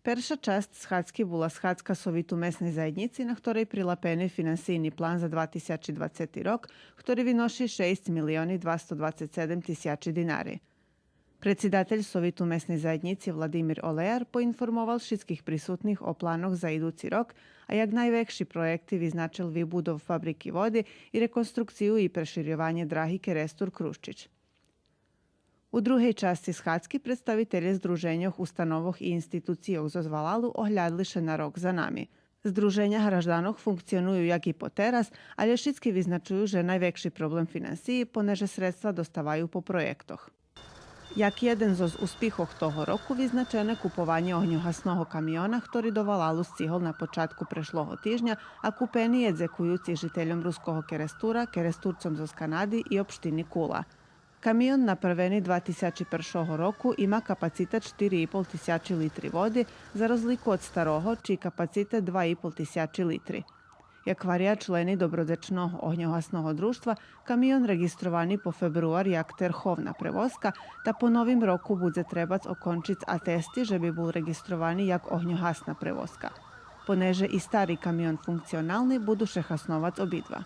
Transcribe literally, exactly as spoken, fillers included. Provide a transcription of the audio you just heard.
Перша часц схадзки була схадзка Совиту месней заєднїци, на хторей прилапени финансийни план за два тисячи двацети рок, хтори виноши шейсц милиони двасто двацец седем тисячи динари. Предсидатель Совиту месней заєднїци Владимир Олеяр поинформовал шицких присутних о планох за идуци рок, а як найвекши проєкти визначел вибудов фабрики води и реконструкцию и преширйованє драги Керестур-Крущич. У другей часци схадзки представителє здруженьох, установох и институцийох зоз валалу оглядли ше на рок за нами. Здруженя гражданох функционую як и потераз, алє шицки визначую же найвекши проблем финансиї, понеже средства доставаю по проєктох. Як єден зоз успихох того року визначене купованє огньогасного камиона, хтори до валалу сцигол на початку прешлого тижня, а купени є дзекуюци жительом Руского Керестура, Керестурцом зоз Канади и општини Кула. Камион направени два тисячи першого року има капацитет штири и пол тисячи литри води, за розлику од старого, чий капацитет два и пол тисячи литри. Як гваря члени Добродзечного огньогасного дружтва, камион реґистровани по фебруар як терховна превозка, та по новим року будзе требац окончиц атести же би бул реґистровани як огньогасна превозка. Понеже и стари камион функционални, буду ше хасновац обидва.